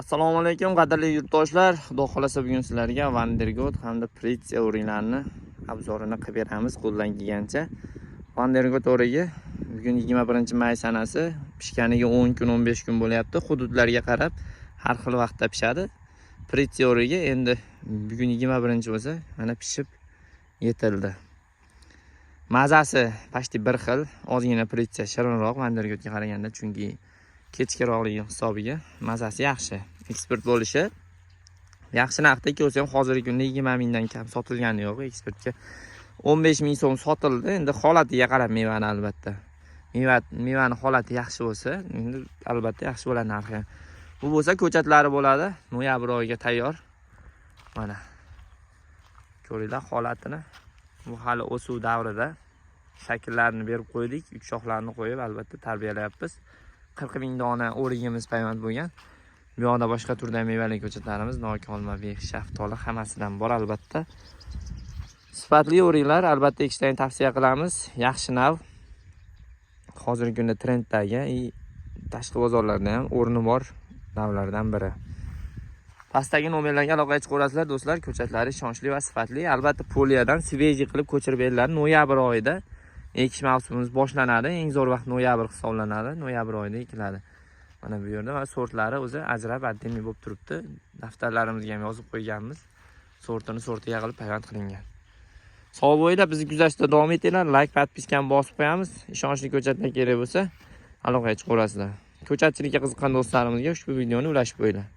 Assalomu alaykum, qadrli yurtdoshlar. Xudo xolasa, bugun sizlarga Vandergot hamda Pritsia o'riklarini обзор ini qilib beramiz qo'ldan kelgancha. Vandergot o'rigi bugun 21-may sanasi, pishganiga 10 kun, 15 kun bo'lyapti. Hududlarga qarab har xil vaqtda pishadi. Pritsia o'rigi endi bugun 21 bo'lsa, mana pishib yetildi. Mazasi почти bir xil, ozgina Pritsia shirinroq Vandergotga qaraganda, chunki kechkiroqligi hisobiga mazasi yaxshi. Eksport bo'lishi yaxshi narxda. Ikkovsi ham hozirgi kunda 20 mingdan kam sotilgani yo'q. Eksportga 15 ming so'm sotildi. Endi holatiga qarab mevani albatta. Mevani holati yaxshi bo'lsa, endi albatta yaxshi bo'ladi narxi. Bu bo'lsa ko'chatlari bo'ladi. Noyabr oyiga tayyor. Mana. Ko'ringlar holatini. Bu hali o'suv davrida. Shakllarini berib qo'ydik, uch shoxlarni qo'yib albatta tarbiyalayapmiz. 40 ming dona o'rigimiz payvand bo'lgan. Bu yoqda boshqa turdagi mevali ko'chatlarimiz, nok, olma, bex, shaftoli hammasidan bor albatta. Sifatli o'riklar albatta ekishlarni tavsiya qilamiz. Yaxshi nav. Hozirgi kunda trenddagi и tashqi bozorlarda ham o'rni bor navlardan biri. Pastdagi nomerlarga aloqaga chiqaverasizlar, do'stlar. Ko'chatlari ishonchli va sifatli. Albatta polyadan свежий qilib ko'chirib beriladi. Noyabr oyida ekish mavsumimiz boshlanadi. Eng zo'r vaqt noyabr hisoblanadi. Noyabr oyida ekiladi. Mana bu yerda va sortlari o'zi ajrab, отдельный bo'lib turibdi. Daftarlarimizga ham yozib qo'yganmiz. Sortini sortiga qilib payvand qilingan. Sog' bo'linglar, bizni kuzatishda davom etinglar. Layk, подписка ni bosib qo'yamiz. Ishonchli ko'chatlar kerak bo'lsa, aloqaga chiqaverasizlar. Ko'chatchilikka qiziqqan do'stlarimizga ushbu videoni ulashib qo'yinglar.